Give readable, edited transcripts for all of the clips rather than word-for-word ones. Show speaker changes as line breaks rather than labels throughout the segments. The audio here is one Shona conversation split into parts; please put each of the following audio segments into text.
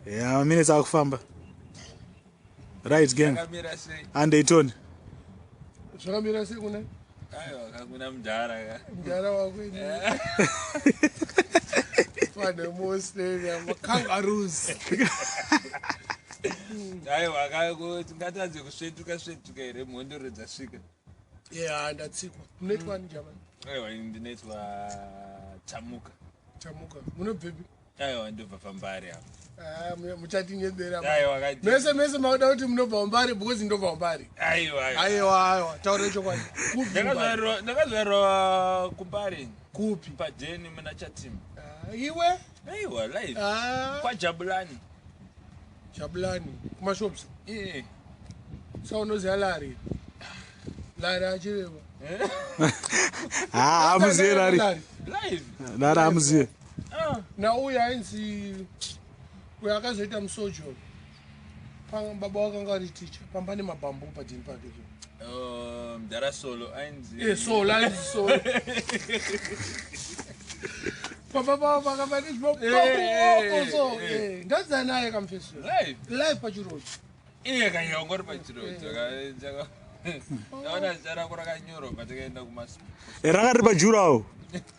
Ya, maminutes akufamba. Right, gang.
Zvakamira sei?
Andeitoni.
Zvakamira sei kuna?
Aiwa, kakuna mudhara ka.
Mudhara wako ini. Vanhu vemuAustralia, makangaroos.
Aiwa, ka tingatadze kusvetuka svetuka here mhondoro dzasvika?
Yeah, ndatsikwa. Munoitwa ani jamani?
Aiwa, ini ndinoitwa Chamuka.
Chamuka. Munobvepi?
Aiwa, ndobva paMbare apa.
Ah, muchatinyebera.
Aiwa, kati.
Mese mese makuda kuti munobva kuMbare because ndobva kuMbare.
Aiwa, aiwa.
Aiwa, aiwa, taura chokwadi. Kupi kuMbare?
Ndakazvarirwa kuMbare.
Kupi?
Padheni muna Chatima.
Ah, iwe?
Aiwa, live.
Ah,
KwaJabulani.
Jabulani, kumashops.
Eh.
Saka unoziva Lari. Lari achireva.
Ha, amuziye Lari.
Live.
Lari amuziye.
Ah.
Nauyu ainzi uyo akazoita musojo. Baba wakanga ari ticha. Pamba nemabhambu padheni pake.
Oh, mudhara Solo ainzi.
Eh, Solo, ainzi Solo. Pamba pavo pakamba nezvimabhambu oko so. Eh, ndadzidza naye kamufeso.
Live.
Live pachirodzo.
Iye kanyongori pachirodzo. Ndaona zita rako rakanyorwa patakaenda kumas.
Ranga riri pajurawo.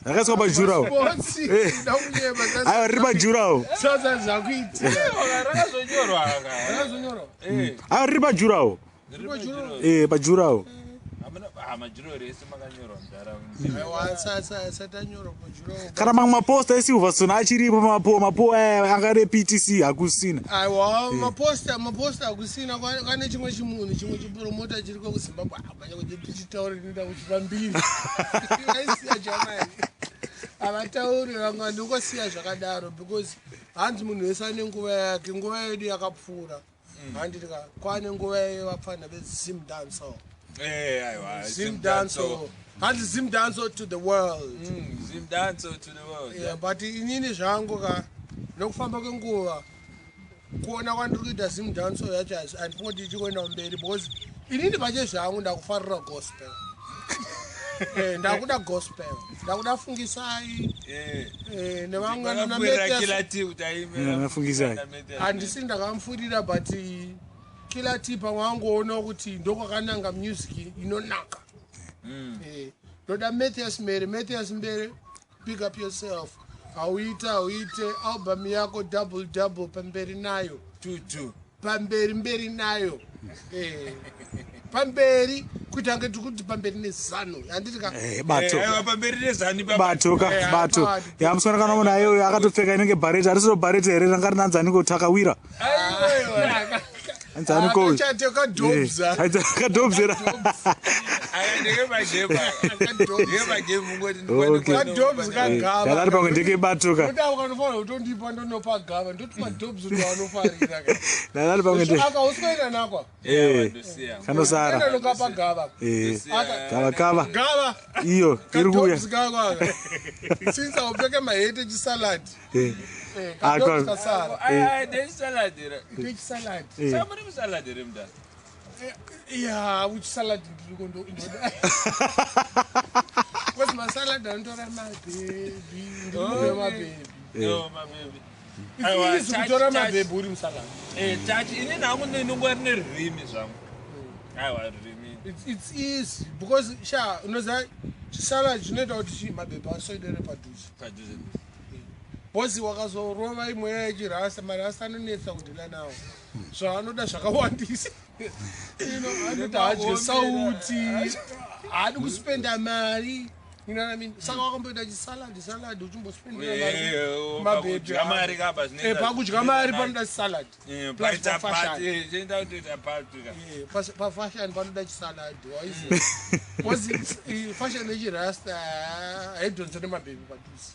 Rakaiswa pajurawo.
Sports. Ndakunyeba.
Aiwa, riri pajurawo.
Sasa zvakuitika.
Aiwa, rakazonyorwa aka.
Rakazonyorwa.
Eh,
Aiwa, riri pajurawo.
riri pachirodzo.
Eh, pajurawo.
Hamuna ah majuro rese makanyorwa mudhara.
Aiwa, satanyorwa pajurawo.
Kana mamwe maposta eSilverstone achiripo, mapo aya anga rePTC hakusina.
Aiwa, maposta hakusina. Kwane chimwe chimunhu, chimwe chipromota chiri kuZimbabwe. Apa kuti tichitaure ndinoda kuchipa mbiri. Vaisiya jamani. Havatauri vamwe ndikosiya zvakadaro because hanzi munhu wese ane nguva yake, nguva yedu yakapfuura. Handiti ka kwane nguva yevapfana veZim dancehall.
Eh, aiwa.
Zim dancehall. Hanzi Zim dancehall to the world.
Zim dancehall to the world.
Yeah, but inini zvangu ka nokufamba kwenguva kuona kwandiri kuita Zim dancehall yacho handifungi kuti ichikuenda kumberi because inini pache zvangu ndakufarira gospel. Eh, ndakuda gospel, ndakuda Fungisai.
Eh.
Eh, nevamwe nana
Vakapfuurira
Mathias.
Killer T kuti aime.
Yeah, naFungisai.
Handisi ndakamufurira, but Killer T pamwe angoona kuti ndokwakananga music inonaka. Eh, ndoda Mathias Mbere. Mathias Mbere, pick up yourself. Hauite, hauite album yako double double, pamberi nayo.
Two two.
Pamberi mberi nayo. Eh, pamberi kuita nge tiri kuti pamberi neZANU, handiti ka?
Eh, bato.
Eh, aiwa, pamberi neZANU pa.
Bato ka.
Eh,
Bato.
bato.
Ya, musona kana munhu ayo akatopfeka inenge bhareti, arisiro bhareti here ranga rinanzaniko Takawira?
Aiwa.
Anzaniko?
Kachate kadhobza.
Kadhobzera.
Aya ndeke magame. Ndeke magame ungoti.
Kadhobs kagava.
Ndakati pamwe ndeke bato ka.
Ndoda ukanofanira kutondipa ndonopa gava, ndoti madhobs ndoanofarira ka.
Ndakati pamwe ndeke.
Aka usikuenda nakwa.
Eh,
Ndosiya.
kanosara.
Enda nokapa gava.
Eh,
Aka
gava kava.
Gava.
Iyo iri kuuya.
Kadhobs kako aka. Since aupfeke mahete chisalad.
Eh,
Eh,
Ah,
kadhobs kasara.
Aya ndechisalad here.
Ndechisalad.
Saka muri musalad here mudhara?
Ya, uchisalad ndiriko ndoda. Because masalad anotora mabhebhi, ndiri mabhebhi.
No, mabhebhi.
It's
Aiwa,
easy kutora mabhebhi uri musalad.
Eh, chachi ini hangu ndinongwa rine rurimi zvangu. Aiwa, rurimi.
It's easy because sha unoziva chisalad chinoita kuti mabhebhi aswedere padhuze.
Padhuze.
Bhozi wakazorova imwe yechirasta, marasta anonetsa kudhila nawo. Zvaanoda zvakawandisa. Anoti haadye sauti, haadi kuspenda mari. You know what I mean? Saka wakamboita chisalad salad uchimbospendera mari. Mabhebhi.
Pakudya mari kapa zvinoita.
Eh, pakudya mari panoda chisalad.
Eh,
Plus
paita
pafashion.
party, eh, zvinoita kutoita party ka.
Eh, pafashion panoda chisalad waiziva. Because fashion yechirasta haidhonze nemabhebhi padhuze.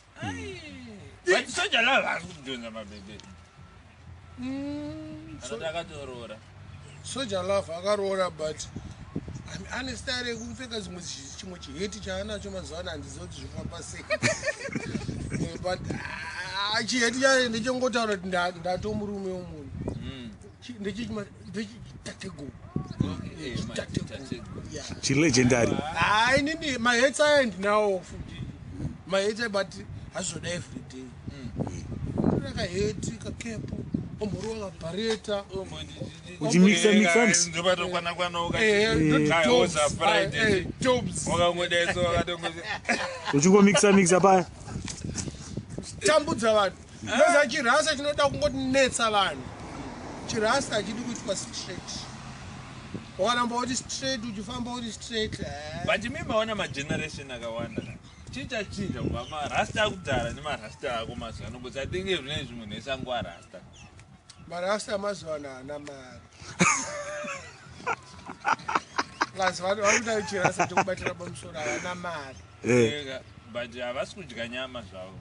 But Soul Jah Love haasi kudhonza mabhebhi. Anoti akatoroora.
Soul Jah Love akaroora, but ane style yekupfeka zvimwe chimwe chiheti chaanacho mazuva ano, handizivi kuti zvifamba sei. Eh, but ah, chiheti chacho ndechengotaura kuti ndatomurume wemunhu. Ndechitateguru.
Chitateguru.
Yeah.
Chilegendary.
Hayi, inini mahets aya ndinawo futi mahets aya, but hazvoda everyday. Ndoda kaheti kakepo. Omborova kabhareta.
Uchimixa mixa ndi.
Ndobatokwana-kwana
Eh,
Friday.
jobs
wakangodaiso wakatongozi
Uchingomixa mixa paya.
Tambudza vanhu. Noza chirasa chinoda kungotinetsa vanhu. Chirasa hachidi kuitwa straight. Wakaramba uri straight, uchifamba uri straight, eh.
But imi maona mageneration akawanda, chii chachinja kubva marasta akudhara nemarasta ako mazuva ano? Because I think zvinezvi munhu ese anguva rasta.
Marasta amazuva ano haana mari. Plus vanhu vari kuda chirasa chekubatira pamusoro, havana mari.
Eh.
But havasi kudya nyama zvavo.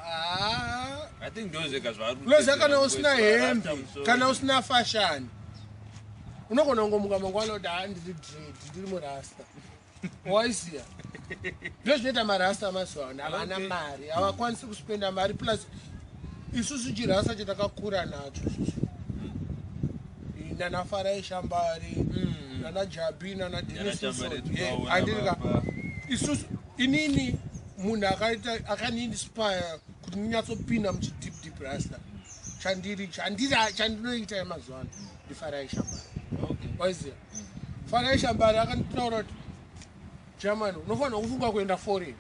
Ah,
I think ndo zvega zvavari.
Unoziva, kana usina hembe, kana usina fashani, unogona kungomuka mangwana kuti, "Ha, ndiri dread, ndiri murasta." Waiziya, ndo zvinoita marasta mazuva ano, havana mari, havakwanisi kuspenda mari. Plus isusu chirasa chatakakura nacho isusu, nana Farai Shambari, nana Jabi, nana Denis, andirika isusu. Inini munhu akaita akaniinspire kuti ndinyatsopinda muchideep deep rasta chandiri chandiri chandinoita yemazuva ano ndiFarai Shambari. Waiziya, Farai Shambari akanditaura kuti, "Germany, unofanira kufunga kuenda foreign.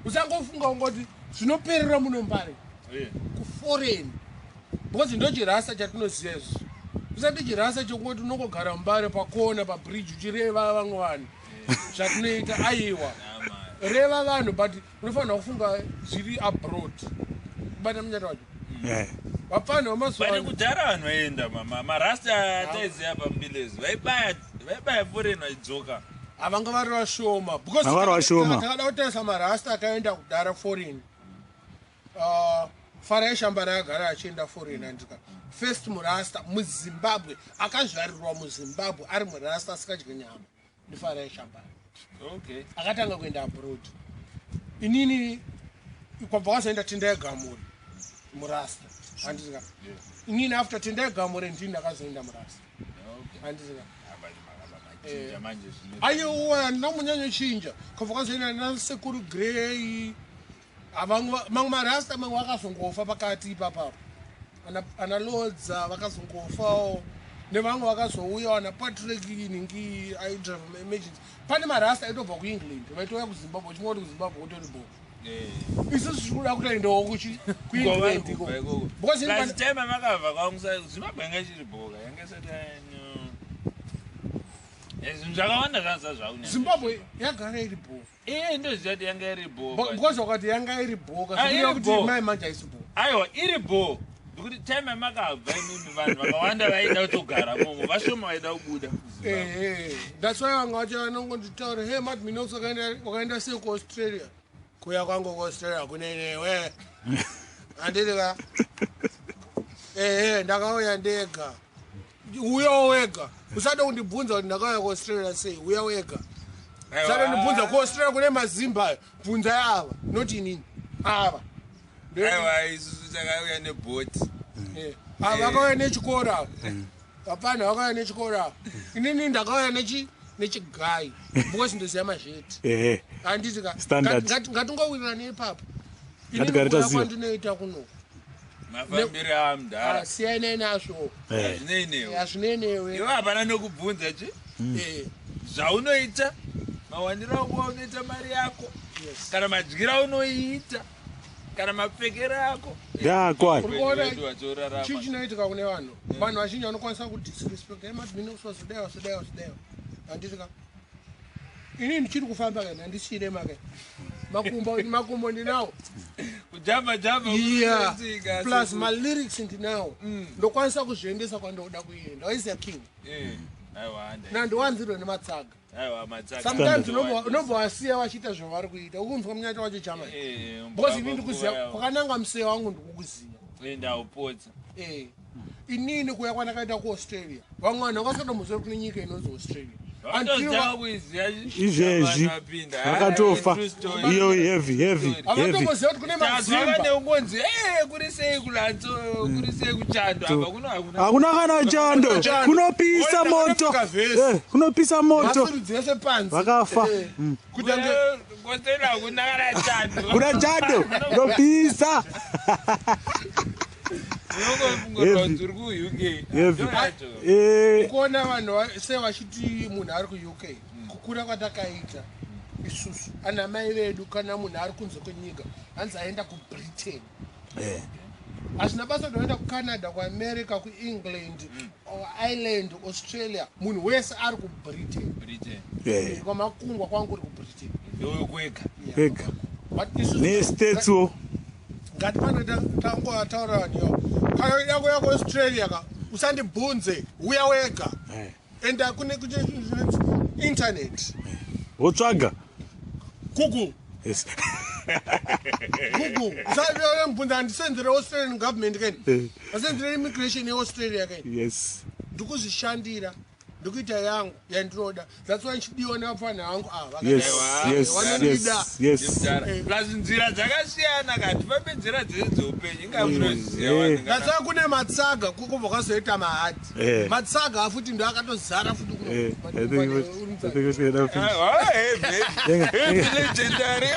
Usangofunga kungoti zvinoperera muno Mbare, kuforeign, because ndo chirasa chatinoziva izvi. Usati chirasa chekungoti unongogara Mbare pakona pabridge uchireva vamwe vanhu zvatinoita. Aiwa, reva vanhu, but unofanira kufunga zviri abroad." Kubata munyata wacho. Vapfanha vamazuva
But
ano
kudhara vanhu vaienda, marasta ataiziva pambilezi, vaibaya foreign vaidzoka.
Havanga vari vashoma because
Vanga vari vashoma.
Takada kutarisa marasta akaenda kudhara foreign, Farai Shambari agara achienda foreign, andika first murasta muZimbabwe akazvarirwa muZimbabwe ari murasta asikadye nyama ndiFarai Shambari. Akatanga kuenda abroad. Inini kwabva kwazoenda Tendai Gamuri murasta, handisika? Inini after Tendai Gamuri ndini ndakazoenda murasta, handisika?
Machinja manje zvino.
Aiwa, handina kumbonyanyochinja. Kwabva kwazoenda naSekuru Grey. Mamwe marasta mamwe akazongofa pakati ipapapo. Ana Lodza vakazongofawo, nevamwe vakazouya, ana Patrick ningi aidrive maemergency. Pane marasta aitobva kuEngland vaitouya kuZimbabwe, uchinga kuti kuZimbabwe kutori bo. Isusu tiri kuda kutoendawo kuEngland iko. Because
Last time amakabva kwangusa, Zimbabwe yanga ichiri boka, yanga isati zvinhu zvakawanda zvanza zvakunyanya.
Zimbabwe yagara iri bo.
Iye ndoziva kuti yanga iri bo.
Because wakati yanga iri boka,
Ah, iri
zvikureva kuti
bo.
mai manje haisi bo.
Aiwa, iri bo ndikuti time yamakabva imimi vanhu vakawanda vaida kutogara momo, vashoma vaida kubuda muZimbabwe.
Ehe, that's why vamwe vacho vanongonditaura, "Hey, Mad Minox, wakaenda sei kuAustralia?" Kuya kwangu kuAustralia kunenewe, handiti ka? Ehe, ndakauya ndega. Uyawo wega, usade kundibvunza kuti ndakauya kuAustralia sei. Uya wega, usade kundibvunza. KuAustralia kune mazimba, bvunzai ava, not inini, ava.
Aiwa, isusu takauya nebhoti.
Eh, ava vakauya nechikoro ava, hapana, vakauya nechikoro ava. Inini ndakauya nechigai because ndoziva mazheti, handiti ka?
Standard.
Ngatingowirirana ipapo.
Ngatigare
Inini kuuya
taziva.
kwandinoita kuno,
Mafambiro amudhara.
Siyanai nazvo.
Hazvinei newe.
Hazvinei newe.
Iwe hapana nokubvunza chi zvaunoita, mawandiro ako aunoita mari yako, kana madyiro aunoiita, kana mapfekero ako.
Ndakwa.
Uri kuona
Wedu vachorarama.
chii chinoitika kune vanhu? Vanhu vazhinji vanokwanisa kudisrespect, "Madminox wazodai, wazodai, wazodai," handiti ka? Inini ndichiri kufamba kana handisire make makumbo, makumbo ndinawo.
Kujamba jamba.
Yeah,
kunoitika,
plus malyrics ndinawo, ndokwanisa kuzviendesa kwandoda kuenda. Waiziya, king?
Aiwa,
Nandiwanzirwe nematsaga.
aiwa, matsaga.
Sometimes unobva wasiya vachiita zvavari kuita, ukunzwa munyata wacho chamai, because inini ndikuziva kwakananga musee wangu, ndikukuziva.
Ndaupotsa.
Eh. Inini kuya kwandakaita kuAustralia, vamwe vanhu vakasatombozori kune nyika inonzi Australia.
Vatozotanga kuiziva.
Izvezvi vakatofa. Iyo heavy, heavy, heavy.
Havatomboziva kuti kune
tazvaka
mazimba.
neungonzi, kuri sei kulatso, kuri sei kuchando apa kuno hakuna.
Hakuna kana chando.
Chando.
Kunopisa
Oenda
moto.
kanopfeka vhesi.
Kunopisa moto.
Mhasuru dzese panze.
Vakafa.
Kuti ange
Kostela hakuna kana chando.
Kuna chando, kunopisa.
Unongofunga kuti uri kuUK.
Heavy.
Ndo yacho.
Kuona vanhu sevachiti munhu ari kuUK, kukura kwatakaita isusu ana mai vedu, kana munhu ari kunze kwenyika hanzi aenda kuBritain. Hazvina basa kuti waenda kuCanada, kuAmerica, kuEngland or Ireland, Australia, munhu wese ari kuBritain.
Britain.
Kwamakungwa kwangu uri kuBritain.
Ndokwega.
Kwega.
But isusu
Nestateswo.
Ngatifane tangoataura vanhu ivo, kana uida kuuya kuAustralia ka, usandibvunze, uya wega. Enda kune internet.
Wotsvaga.
Google.
Yes.
Google, usambvunza, handisenzere Australian government keni, asenzere immigration yeAustralia keni. Ndikuzvishandira, ndikuita yangu yandinoda. That's why ndichidiwa nevapfanha vangu ava. Vanondida.
Yes.
Plus nzira dzakasiyana ka, tifambe nzira dzese dzeupenyu, inga munoziva.
That's why kune matsaga kukobva kwazoita mahadhi. Matsaga afuti ndo akatozara futi kuno.
I think it's gonna finish.
Legendary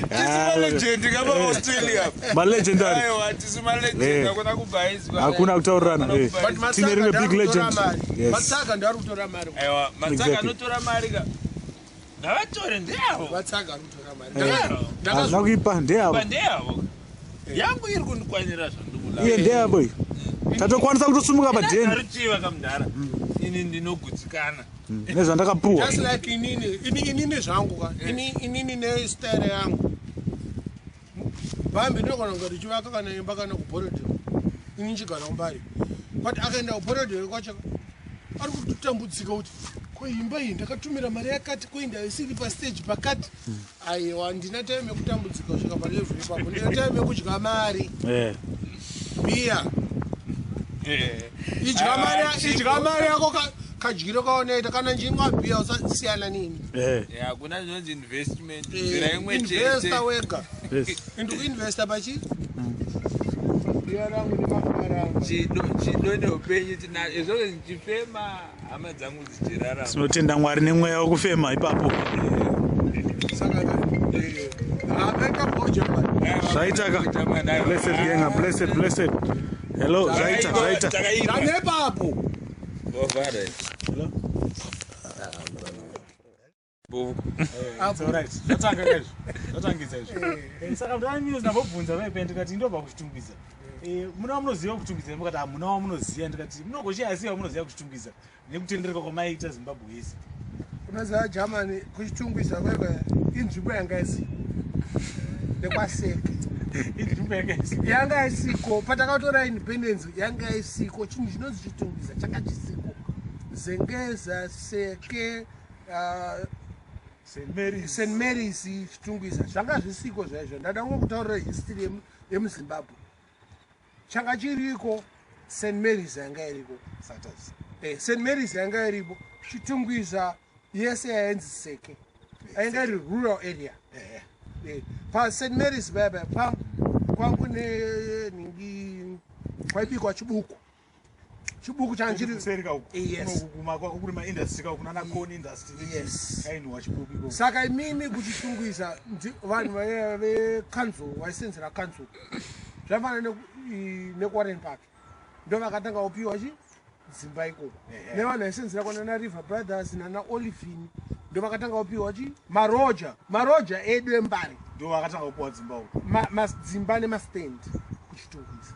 tisi malegend kapa-Australia.
Malegendary.
Aiwa, tisi malegend. Hakuna kubhaiswa.
Hakuna kutaurirana.
But
Tine
matsaga
rimwe
ndo
big
ari kutora
legend.
mari.
Yes.
Matsaga ndo ari kutora mari.
Aiwa, matsaga anotora mari ka, ngavatore, ndeyavo.
Matsaga ari kutora mari.
Hazvina kuipa, ndeyavo.
Pa ndeyavo, yangu iri kundikwanira zvandikula.
Iye ndeyavo iyi. Tatokwanisa kutosumuka padheni.
Ndaruchiva kamudhara, ini ndinogutsikana.
Nezvandakapuwa.
Just like inini, inini zvangu ka, inini nestyle yangu, bhambi ndinogona kunge richivaka kana imba kana kuBorrowdale, ini nchigara kuMbare, but akaenda kuBorrowdale kwacho ari kutotambudzika kuti ko imba iyi ndakatumira mari yakati, koinda isiri pastage pakati. Aiwa, ndina time yekutambudzika kusvika palevel ipapo, ndina time yekudya mari. Bhiya, idya mari, idya mari yako, kadyiro kaunoita kana njinwa bhiya, usasiyana nini.
Hakuna zvinonzi investment, nzira imwe
Investa
chete.
wega. Ndikuinvesta pachi bhiya rangu nemafara angu.
Chido, chido neupenyu tinazvo izvozvo, ndichifema, hama dzangu dzichirarama.
Tinotenda Mwari nemweya wekufema ipapo.
Saka aita boja.
Zvaita ka. Blessed gang, blessed, blessed. Hello, zvaita, zvaita.
Ndanepapo.
Hello. Zvatanga kaizvo, zvatangidza izvo. Saka mndaamiro ndambobvunza vaipe, ndikati ndobva kuChitungwiza. Muna wamunoziva kuChitungwiza? Mukati hamuna wamunoziva. Ndikati munogoshiya wamunoziva kuChitungwiza nekutendereka kwamaita Zimbabwe yese.
Unoziva Germany, kuChitungwiza kwekwe inzvimbo yanga isiko nekwaSeke.
Inzvimbo yanga isiko.
Yanga isiko patakatora independence, yanga isiko. Chinhu chinonzi Chitungwiza changa chisiko. Zengeza, Seke,
St Marys.
St Marys, Chitungwiza, zvanga zvisiko zvaizvo. Ndada ngokutaurira history yemuZimbabwe. Changa chiriko St Marys yanga iriko.
Satas.
St Marys yanga iripo. Chitungwiza yese yainzi Seke, ainga iri rural area. PaSt Marys paya pa kwangu nenhingi kwaibikwa chibuku, chibuku changa chiri
Kuseri kauku.
Yes.
Kuri maindustry kauku nana corn industry.
Yes.
Kainhuwa chibuku ikoko.
Saka imimi kuChitungwiza vanhu vaiva vekanzuro, vaisenzera kanzuro, zvafanana nekuWarren Park, ndo vakatanga kupiwa chi dzimba ikoko. Nevanhu vaisenzera kwanana River Brothers nana Olivin, ndo vakatanga kupiwa chi maroja, maroja edu eMbare.
Ndo vakatanga kupuwa dzimba uku.
Dzimba nemastand kuChitungwiza.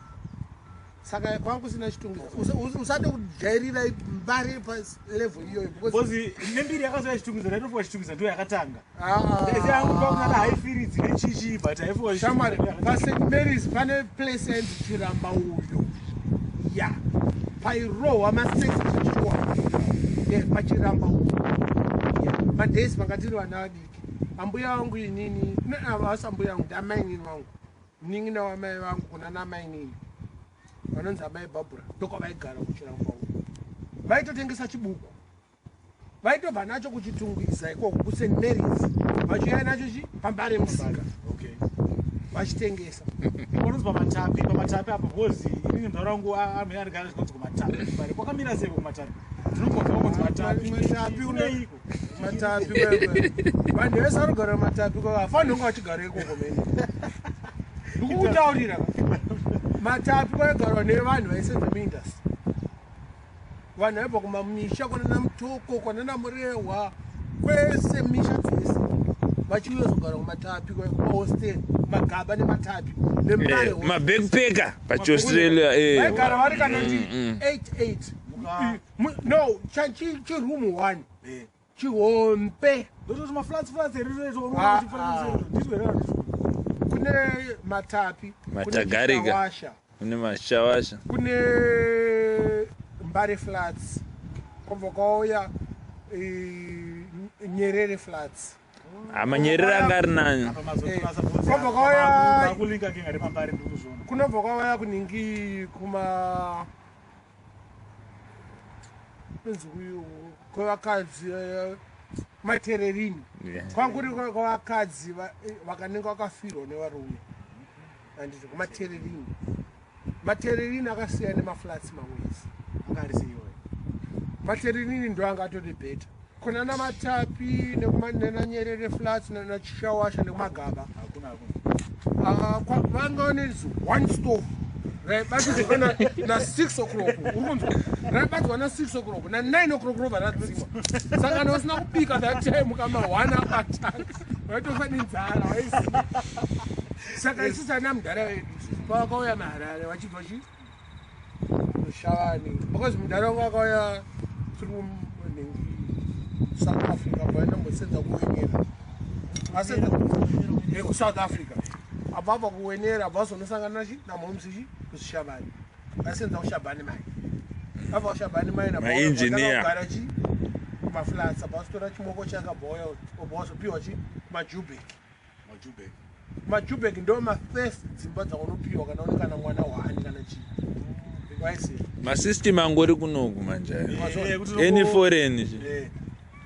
Saka kwanga kusina Chitungwiza. Usade kujairira Mbare palevel iyoyo because
Because nembiri yakazouya Chitungwiza, ndaitopuwa Chitungwiza ndo yakatanga.
Ah, ah,
Ndaiziva hangu kwakunana Highfields nechichi, but haifuwa.
Shamwari, paSt Marys pane place yainzi Chiramba uyo ya pairohwa masex zveshuwa paChiramba uyo. Madhesi vanga tiri vana vadiki, ambuya vangu inini, vasi ambuya vangu, ndamainini vangu, munin'ina wamai vangu, kuna namainini vanonzi amai Bhabhura, ndokwavaigara kuChiramba uyo. Vaitotengesa chibuku, vaitobva nacho kuChitungwiza ikoko kuSt Marys, vachiuya nacho chi paMbare musika. Vachitengesa.
Panonzi paMatapi, paMatapi apo, because inini mutaura wangu amene arigara zvinonzi kuMatapi. Mbare kwakamira sei kuMatapi? Ndinongonzwa kunzi Matapi.
Matapi
Kuneiko?
Matapi kwekwe, vanhu vese vanogara Matapi kwekwe, hafaniri kunge vachigara ikoko mene. Ndikukutaurira, Matapi kwaigarwa nevanhu vaisenza muindustry, vanhu vaibva kumamisha kwanana Mutoko, kwanana Murehwa, kwese, misha dzese, vachiuyozogara kuMatapi, kumahostel, Magaba neMatapi neMbare.
Mabackpacker pachiAustralia.
Vaigara vari kana kuti 88, no, chiroom one chihombe.
Ndototi maflats, flats here?
Ah, ah. Kune Matapi, kune
Matagarika.
Chishawasha,
Kune Mashawasha.
Kune Mbare Flats, kwobva kwauya Nyerere Flats.
Amanyerere anga ari nani.
Kwabva kwauya-
Kulinka kinga remambari, ndikuzviona.
Kunobva kwauya kuningi, kuma kunzi kwevakadzi, Matererini. Kwanguri kwevakadzi vakanenge vakafirwa nevarume, handiti? KuMatererini. Matererini akasiyana nemaflats mamwezi.
Anga ari seiwe?
Matererini ndo anga atori better kuna naMatapi nenaNyerere Flats naChishawasha nekuMagaba.
Hakuna, hakuna.
Ah, vanga nezi one stove raibatidzwa na 6 o'clock, uri kunzwa? Raibatidzwa na 6 o'clock, na 9 o'clock robva radzimwa. Saka kana usina kubika that time, kama 1 akatanga, waitofa nenzara, waiziva. Saka isusu ana mudhara wedu pavakauya maHarare vachibva chi Shavani, because mudhara wangu akauya through nhingi, South Africa, paendambosenza kuWenera, asenza kuSouth Africa, abva abva kuWenera, abva azonosangana nachi namomsi chi kuZvishavani, asenza kuShabani Mine, abva kuShabani Mine
Maengineer.
kugara chi kumaflats, abva azotora chimoko chake, abva auya, obva wazopiwa chi kumaJubek.
Majubek.
Majubek ndo mafirst dzimba dzaunopiwa kana une kana mwana one kana chii, waisiya.
Masystem angori kunoku manje ayo.
Kuti
Any foreign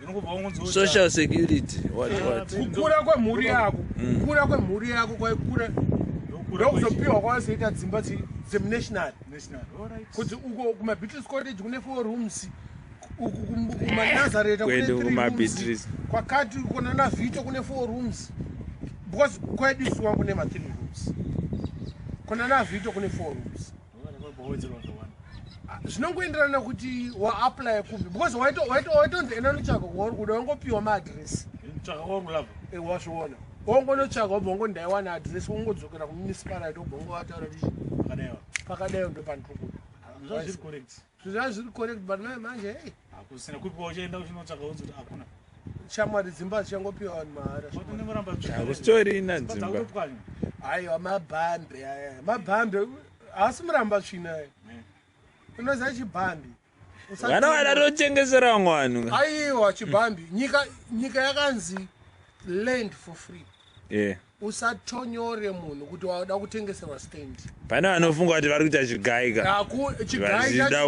unongobva wangonzi
social security, what what.
Kukura kwemhuri yako, kukura kwemhuri yako kwaikura, ndokuzopiwa kwawazoita dzimba dzemunational.
National, alright.
Kuti uko kumaBeatrice Cottage kune four rooms, uku kumaNazareta kune
Kwedu
three rooms,
kumaBeatrice.
kwakati kuna naVito kune four rooms, because kwedu isu kwangu kune ma3 rooms, kuna naVito kune four rooms.
Wawedzerwa zvawanda.
Zvinongoenderana nekuti waapply kupi, because waitonzi enda notsvaka kwauri kuda, wangopiwa maadresi.
Tsvaka kwauri kulava.
Wazviona, wangonotsvaka, wobva wango ndaiwana adresi, wongodzokera kumunicipality, wobva wangovataura kuti
Pakadaiwa.
Pakadaiwo ndo pandiri kuda.
Zvazviri correct.
Zvinhu zviri correct, but mai manje, hey,
Hakusina kupiwa, uchienda uchinotsvaka wonzi kuti hakuna.
Shamwari, dzimba dzichangopiwa vanhu mahara.
Watonengoramba.
Hakusitorina dzimba.
Dzakutopwanywa.
Aiwa, mabhambe aya, mabhambe haasi muramba tsvina aya. Unoziva chibhambi?
Vana vadatotengesera vamwe vanhu.
Aiwa, chibhambi, nyika yakanzi land for free. Usatonyore munhu kuti wada kutengeserwa stand.
Pane vanofunga kuti vari kuita chigaika.
Chigai.
Vachida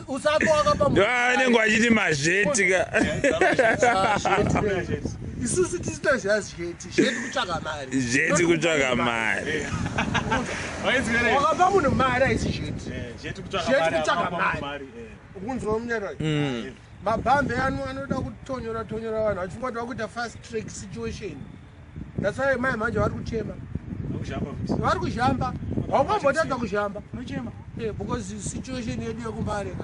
Usafa wakapa munhu.
Ndovanenge vachiti mazveti ka.
Isusu tisitoziva zveti. Zveti kutsvaga mari.
Zveti kutsvaga mari.
Wakapa munhu mari haisi zveti.
Zveti
Zveti
kutsvaga
kutsvaga
mari.
mari. Kunzwa munyara? Mabhambe ano anoda kutonyora tonyora vanhu vachifunga kuti vakuita fast track situation. That's why mai manje vari kuchema.
Kuzhamba futi.
Vari kuzhamba, haungambotadza kuzhamba.
Unochema.
Because situation yedu yekuMbareka,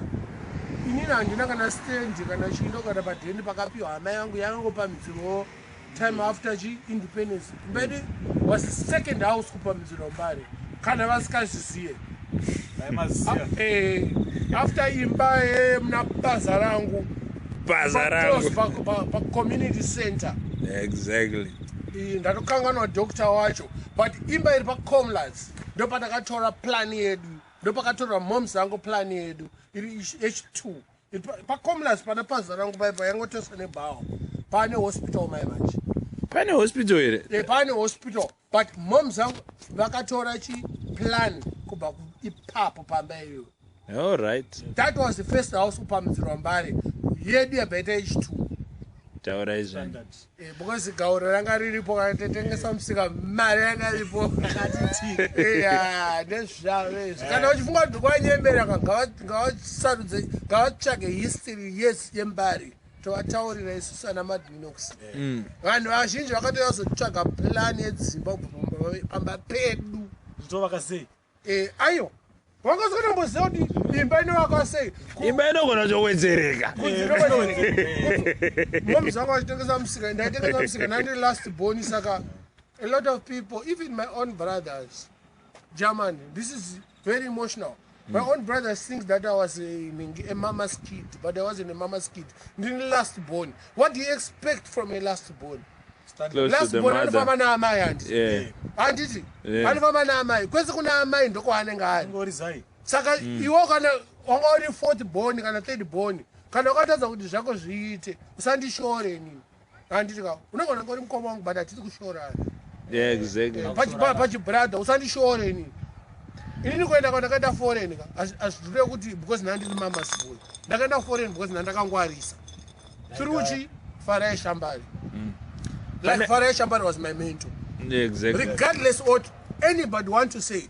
inini handina kana stand kana chindo kana padheni pakapiwa hama yangu, yakangopamhidzirwawo time after chi independence. Mberi was the second house kupamhidzirwa Mbare, kana vasikazviziye.
Vaimaziya.
After imba yemuna baza rangu.
Bhaza rangu.
Pacommunity center.
Exactly.
Ndatokanganwa doctor wacho, but imba iri paComlas, ndo patakatora plan yedu, ndo pakatorwa moms angu plan yedu iri H2. Iri paComlas, pana paza rangu paipa yangoteswa nebhawa, pane hospital mai manje.
Pane hospital here?
Pane hospital, but moms angu vakatora chiplan kubva ipapo pamba iyoyo.
All right.
That was the first house kupamhidzirwa Mbare yedu, yabva ita H2.
Taura izvani.
Standard.
Because gauro ranga riripo, kana tetengesa musika, mari yanga iripo. Ya, ndezvavo izvi. Kana uchifunga kuti kwanyembera, ngavasarudze, ngavatsvage history yes yeMbare. Tovataurira isusu ana Madminox. Vanhu vazhinji vakatouya kuzotsvaga plan yedzimba kubva pamba pedu.
Zvitovaka sei?
Aiwa, vangazotomboziva kuti imba inovakwa sei.
Imba inogona kutowedzereka.
Moms vangu vachitengesa musika, ndaitengesa musika nandiri last born. Saka a lot of people, even my own brothers, Germany, this is very emotional, my own brothers think that I was a mama's kid, but I wasn't a mama's kid. Ndini last born. What do you expect from a last born?
Close to
Last
the
born
mother.
anofamba naamai, handiti?
Yeah.
Handiti?
Yeah.
Anofamba naamai kwese kuna amai, ndokwaanenge ari.
Ngorizai.
Saka iwo kana wanga uri fourth born kana third born, kana ukatadza kuti zvako zviite, usandishore inini, handiti ka? Unogona kunge uri mukoma wangu, but hatisi kushorana.
Yeah, exactly.
Pachibrother, usandishore inini. Inini kuenda kwandakaenda foreign ka, hazvireve kuti because ndandiri mama's boy. Ndakaenda foreign because ndandakangwarisa through chi Farai Shambari. Like, Farai Shambari was my mentor.
Yeah, exactly.
Regardless what anybody want to say,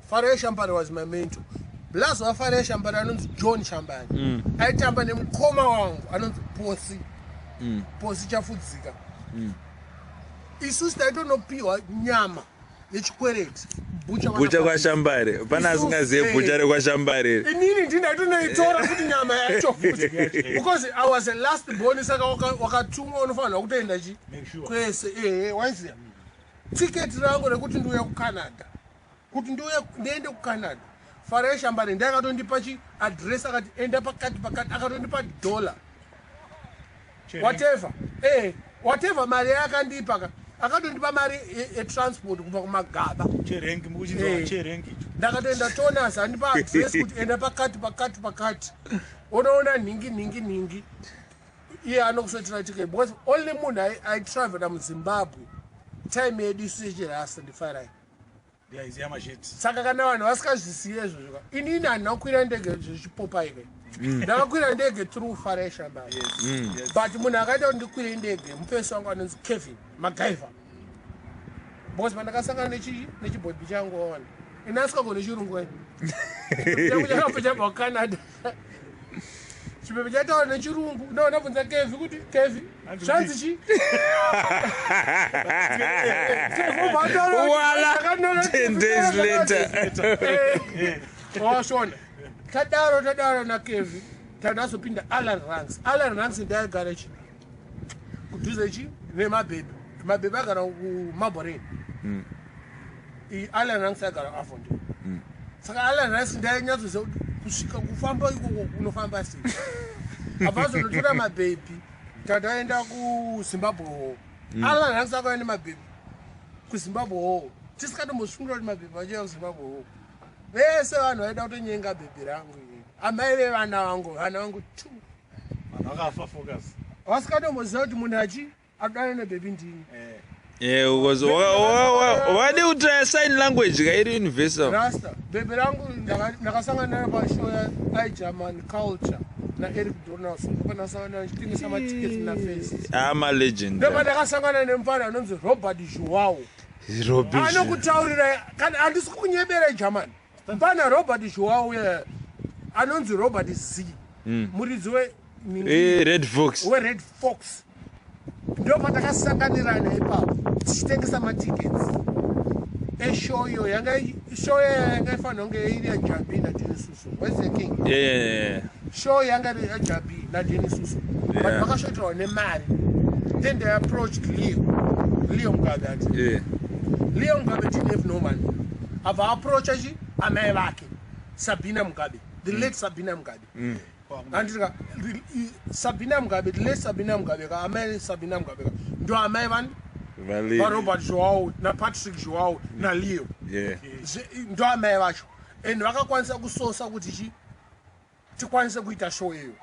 Farai Shambari was my mentor. Plus waFarai Shambari anonzi John Shambari aitamba nemukoma wangu anonzi Posi. Posi Chafudzika. Isusu taitonopiwa nyama yechikwereti, bhucha.
Bhucha kwaShambare. Pana asingazive bhucha rekwaShambare.
Inini ndindaitonoitora futi nyama yacho futi, because I was a last born. Saka wakatumwa unofanirwa kutoenda chi
Make sure.
kwese. Ehe, waiziya tiketi rangu rekuti ndiuye kuCanada, kuti ndiuye ndiende kuCanada, Farai Shambari ndi akatondipa chi address, akati enda pakati pakati, akatondipa dollar, whatever, whatever mari yaakandipa ka, akatondipa mari yetransport kubva kuMagaba.
Cherengi mukuchinzwa? Cherengi icho.
Ndakatoenda tonas, andipa address kuti enda pakati pakati pakati, unoona nhingi nhingi nhingi, iye anokusoitira ticket, because only munhu aitravela muZimbabwe time yedu isu yechirasta ndiFarai.
Ndiyaiziya masheti.
Saka kana vanhu vasikazvisiye izvozvo ka, inini handina kukwira ndege zvechipopa ike. Ndakakwira ndege through Farai Shambari, but munhu akaita kuti ndikwire ndege mupesi wangu anonzi Kevin Magaiva, because pandakasangana nechibhodhi changu, waona ini asikagone chirungu, changu chakabva chabva kuCanada, chipepe chataura nechirungu. No, ndabvunza Kevi kuti, "Kevi, zvanzi chi?" Kevi ubva ataura kuti,
Wala, 10 days later.
Washona. Tadaro tadaro naKevi, tadazopinda Alan Ranks. Alan Ranks ndaigara chi kudhuze chi nemabhebhi. Mabhebhi agara kuMaboreni, Alan Ranks agara Avondale. Saka Alan Ranks ndainyatsoziva kuti kusvika kufamba ikoko kunofamba sei. Abva azonotora mabhebhi, tataenda kuZimbabwe Hall. Alan Ranks akauya nemabhebhi kuZimbabwe Hall, tisikatombosungira kuti mabhebhi achiuya kuZimbabwe Hall. Vese vanhu vaida kutonyenga bhebhi rangu inini, amai vevana vangu, vana vangu two.
Vanhu vakafa focus.
Vasikatomboziva kuti munhu achi adana nebhebhi ndini.
Yeah, because wadi kutraya sign language ka, iri universal.
Rasta, bhebhi rangu ndakasangana nayo pashow yaIgerman Culture naEric Donaldson. Ndopandakasangana achitengesa matiketi nafirst.
I'm a legend.
Ndopandakasangana nemufana anonzi Robert Joao.
Robert.
Anokutaurira kana handisi kunyebera, German, mufana Robert Joao uya anonzi Robert Z, muridzi
Red Fox.
weRed Fox. Ndo patakasanganirana ipapo tichitengesa matickets eshow iyo. Yanga show yanga ifanira kunge iri yaJabi naDennis Susu. Where's the king?
Yeah.
Show yanga iri yaJabi naDennis Susu, but vakashoterwa nemari. Then they approached Leo, Leo Mugabe ati Leo Mugabe didn't have no money. Abva approacha chi amai vake, Sabina Mugabe, the late Sabina Mugabe. Anditika Sabina Mugabe, the late Sabina Mugabe ka, amai Sabina Mugabe ka, ndo amai vani?
Vale.
VaRobert Joao naPatrick Joao naLeo. Ndo amai vacho, and vakakwanisa kusosa kuti chi tikwanise kuita show iyo.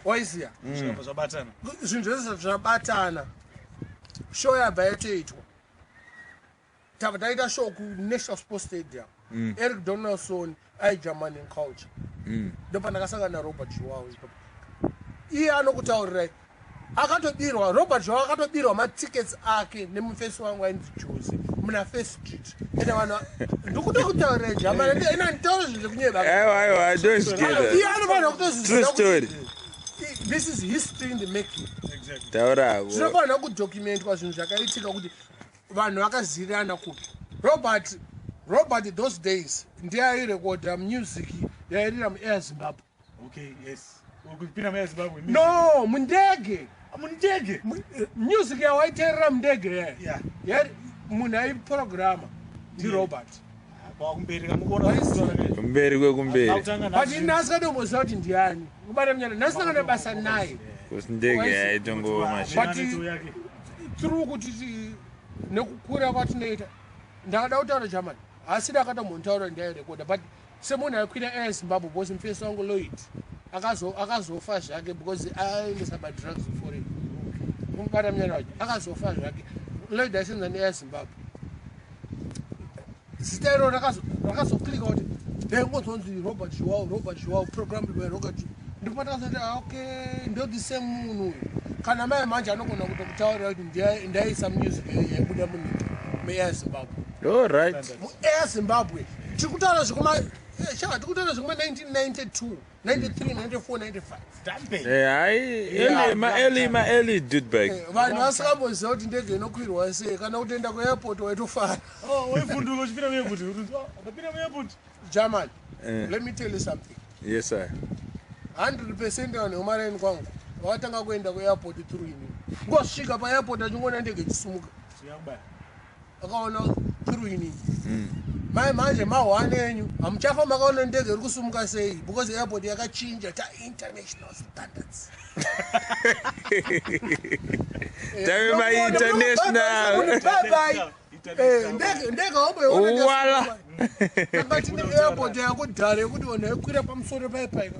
Waiziya?
Zvikabva zvabatana.
Zvinhu zvese zvabatana, show yabva yatoitwa. Tabva taita show kuNational Sports Stadium, Eric Donaldson, iGerman and Culture. Ndopandakasangana naRobert Joao ipapo. Iye anokutaurirai akatobirwa, Robert Joao akatobirwa matickets ake nemufesi wangu ainzi Jose muna First Street. Ende vanhu, ndikutokutaurirai, German, ina nditaura zvinhu zvekunyeba.
Aiwa, aiwa, I don't get
Iye
that.
anofanira kutozviziva
True story.
kuti This is history in the making.
Exactly.
Taurako.
Zvinofanira kudocumentwa zvinhu zvakaitika kuti vanhu vakazivirana kupi. Robert those days ndiye airekodha music yairira muAir Zimbabwe.
Okay, yes. Kupinda muAir Zimbabwe music.
No, mundege.
Mundege.
Music yawaiteerera mundege yaya.
Yeah.
Munhu aiprograma ndiRobert.
Kwakumberi kamukuona.
Kumberi kwekumberi.
But ini asikatomboziva kuti ndiani kubata munyana nhasi ndakana basa naye.
Kuti ndege yaitongova machine.
But- through kuti nekukura kwatinoita, ndakada kutaura Germany asi ndakatombontaura ndairekoda, but semunhu aikwira Air Zimbabwe, because mufesi wangu Lloyd akazofa zvake because aendesa madrugs foreign. Kumubata munyana wacho, akazofa zvake. Lloyd aisenza neAir Zimbabwe. Zita iro rakazoklika kuti ndaingozonzi Robert Zhuwao, Robert Zhuwao, programmed by Robert. Ndipo takazoti, "Ah, okay, ndo the same munhu uyu." Kana mai manje anogona kutokutaurira kuti ndaisa music yaibuda munyika muAir Zimbabwe.
All right.
MuAir Zimbabwe tiri kutaura zvekuma sha, tiri kutaura zvekuma 1992, 93, 94, 95.
Dampe.
Hayi, early, ma-early, ma-early dudbag.
Vanhu vasingamboziva kuti ndege inokwirwa sei kana kutoenda kuairport waitofara.
Oh, waivhunduka uchipinda muairport. Oh, ndapinda muairport.
German,
Eh.
let me tell you something.
Yes, sir.
100% vanhu vemaraini kwangu vakatanga kuenda kuairport through inini. Ngosvika paairport achingoona ndege ichisumuka.
Zviyakubaya.
Akaona through inini. Mai manje mahwane enyu hamuchafa makaona ndege iri kusumuka sei because airport yakachinja ta international standards.
Tave ma-international.
Bye-bye. Ndege wamboiona.
Wala.
Takati neairport yakudhara yekuti vanhu vaikwira pamusoro paipaika,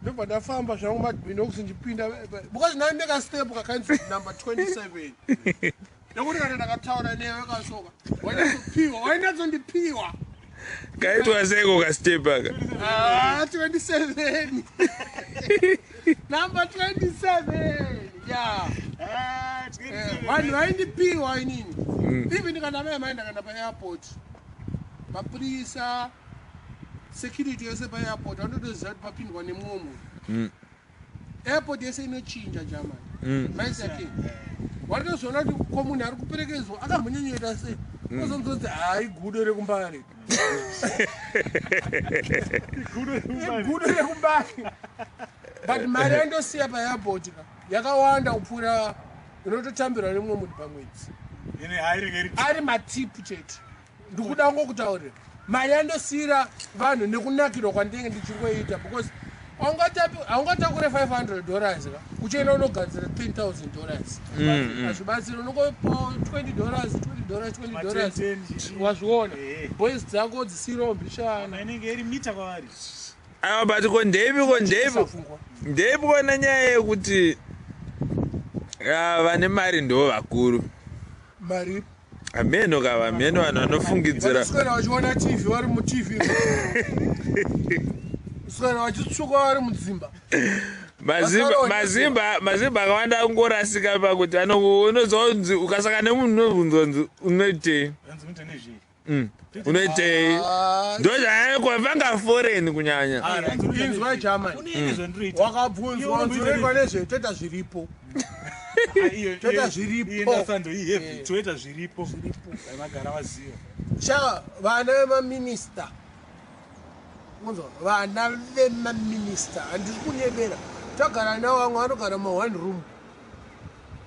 ndobva ndafamba zvangu madhinokusi ndipinda because ndani ndekastep kakanzi number 27 nekuti kana ndakataura newe kasoka wainatsopiwa, wainatsondipiwa.
Kaitwa seiko kastep aka?
Ah, 27, number 27, ya.
Ah,
Vanhu vaindipiwa inini. Even kana mai mai ndakaenda paairport, mapurisa, security yese paairport vanotoziva kuti papindwa nemumwe munhu. Airport yese inochinja, Germany, maisake watozoona kuti ko munhu ari kuperekezwa akambonyonyoita sei, ozonzonzi hai, gudo rekumbare, gudo rekumbare. But mari yandosiya paairport ka yakawanda kupfuura inototambirwa nemumwe munhu pamwedzi.
Ine hairege iri.
Ari matipu chete. Ndikuda ngokutaurira mari yandosiyira vanhu nekunakirwa kwandinenge ndichingoita because haungatakure $500 ka uchienda unogadzira $10,000. Hazvibatsiri. Unongopa $20, $20, $20.
Ma-10, 10,
Wazviona?
Eh.
Boys dzako dzisiro mbishana.
Inenge iri mita kwavari.
Aiwa, but ko ndeipi, ko ndeipi?
Isafungwa.
Ndeipi kona nyaya yekuti, ah, vane mari ndo vakuru?
Mari.
Hameno ka, hameno vanhu vanofungidzira.
Vanoswera vachiona TV vari muTV, swera vachitsvuka vari mudzimba.
Mazimba akawanda angorasika pakuti unozonzi ukasaka nemunhu unobvunzwa nzi unoitei?
Hanzi unoita nezvei?
Unoitei?
Ah,
Ndozvakovanga foreign kunyanya.
Ah, hanzi unoita
Inzwa,
nezvei?
Germany.
Une zvandinoita.
Wakabvunzwa
Iwe
unzi unoitwa nezvei, toita zviripo.
Ah,
Toita zviripo.
iyo ndasando iheavy. Toita zviripo. Vagara vaziva.
Sha, vana vemaminista, unzwa, vana vemaminista, handisi kunyebera, tagara navo. Vamwe vanogara ma-one room,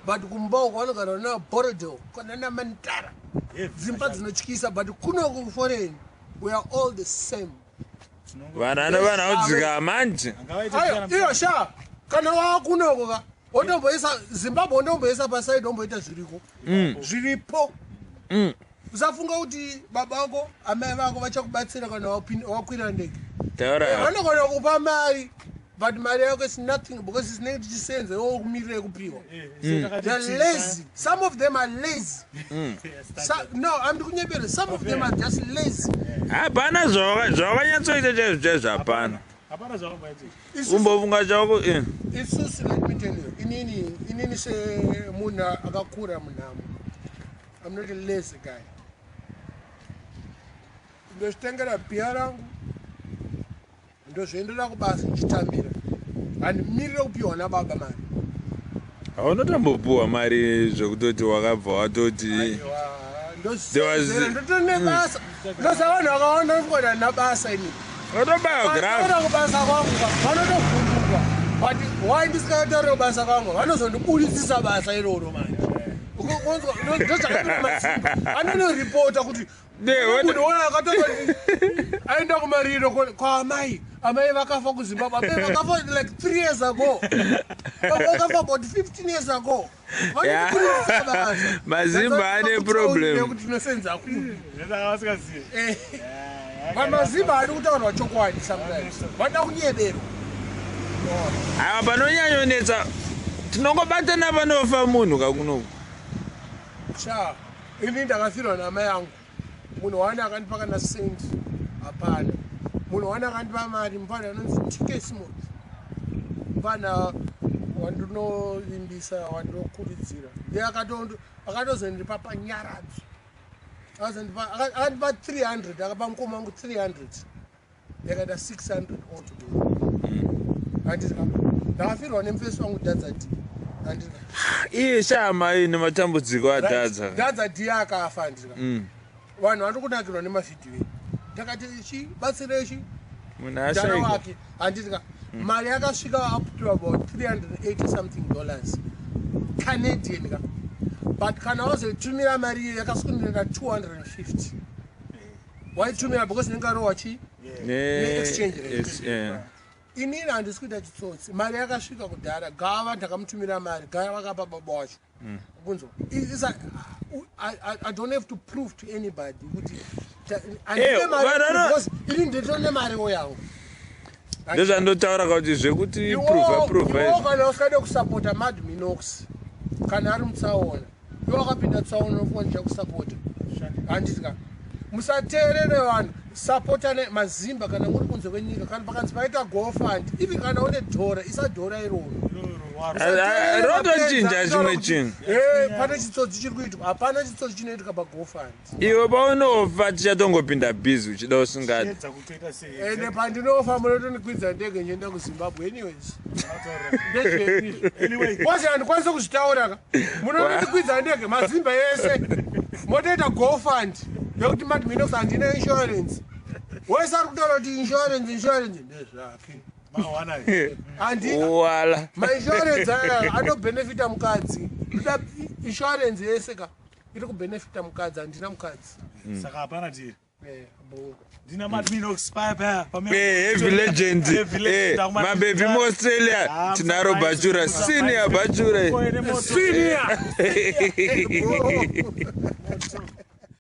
but kumba uko vanogara naBorrowdale kana naMandara.
Heavy.
Dzimba dzinotyisa, but kunoku foreign we are all the same.
Vanhu vanofana kudzika manje.
Angavaite
Ayo,
kana
iyo sha, kana wakunoko ka wondomboisa Zimbabwe, wondomboisa pasaidi, womboita zviriko, zviripo. Usafunga kuti baba vako, amai vako vachakubatsira kana wakwira ndege.
Taura.
Vanogona kupa mari, but mari yako is nothing because isinenge tichisenza iwo kumirira kupiwa.
Eh, so takati
They're lazy. Some of them are lazy. No, I'm kunyebera, some of them are just lazy.
Hapana zvawakanyatsoita chaizvo chaizvo, hapana.
Hapana zvawakaita.
Kumbofunga chako, eh.
Isusu, let me tell you, inini semunhu akakura munhamo, I'm not a lazy guy. Ndozvitengera bhiya rangu, ndozvoendera kubasa ndichitambira. Handimirire kupiwa nababa mari.
Haunotombopuwa mari zvekutoti wakabva watoti. There was-
Ndotone basa. Ndosa vanhu vakawanda vanofunga handina basa ini.
Watobaya graph.
Vanoona kubasa kwangu ka, vanotovhunduka. But why ndisingataure kubasa kwangu? Vanozondibudisisa basa iroro manje. Ukonzwa ndozvakatora masimba. Anonoripota kuti
Ne, what-
munhu wona akatoti aenda kumariro kwaamai. Amai vakafa kuZimbabwe. Amai vakafa like 3 years ago. Vakafa about 15 years ago.
Yeah.
Vanondibudisisa basa.
Mazimba ane problem.
Kuti tinosenza kupi.
Zvesaka vasingazivi.
Eh. Vamazimba ari kutaurwa chokwadi sometimes vanoda kunyeberwa.
Aiwa, panonyanyonetsa tinongobatana panofa munhu kakunoku.
Sha, ini ndakafirwa namai angu. Munhu wani akandipa kana sendi hapana. Munhu wani akandipa mari mufana anonzi TK Smith, mufana wandinovimbisa, wandinokurudzira. Ndiye akatozondipa panyaradzo. Akandipa 300, akapa mukoma wangu 300, yakaita 600 altogether. Handiti ndakafirwa nemufesi wangu Dhadza D, handiti?
Iye shama ine matambudziko adhadza.
Dhadza D akafa, handiti? Vanhu vari kunakirwa nemavhidhiyo. Takati chi batsirei chi
Munhu
mudhara
ashaika.
wake, handiti ka? Mari yakasvika up to about 380 something dollars Canadian ka. But kana wazoitumira mari iyo yakasvika 250, waitumira because inenge arohwa chi ne-exchange rate. Inini handisi kuita chitsotsi. Mari yakasvika kudhara. Gava ndakamutumira mari, gava vakapa baba wacho. Kunzwa, I don't have to prove to anybody kuti handine mari, because ini nditone mariwo yangu.
Ndozvandotaura kuti zvekuti prova prova
Iwo
izvi.
kana usingade kusapota Mad Minox kana ari mutsaona, iwo akapinda tsaona, unofunga ndichakusapota, handiti ka? Musateerere vanhu, sapota mazimba. Kana muri kunze kwenyika, kana pakanzi paita GoFund, even kana une dhora, isa dhora iroro.
Rotochinja chimwe chinhu.
Pane chitsotsi chiri kuitwa. Hapana chitsotsi chinoitika paGoFund.
Iwe paunofa tichatongopinda bhizi uchida usingadi.
Edza kutoita sei?
Ende pandinofa munotondikwidza ndege nchienda kuZimbabwe anyways. Ndezveizvo.
Anyway.
Kozi handikwanisi kuzvitaura ka. Munondikwidza ndege mazimba ese, motoita GoFund yekuti Mad Minox handina insurance. Wese ari kutaura kuti insurance, insurance ndezvake.
Mawana.
Handina
Wala.
mainsurance aya anobhenefita mukadzi. Ndoda insurance yese ka iri kubhenefita mukadzi. Handina mukadzi.
Saka hapana tiri.
Bo.
Ndina Mad Minox paya paya.
Heavy legend.
Heavy legend,
Mabebi muAustralia.
Ah,
Tinaro bachura, senior bachura.
Senior. Bro.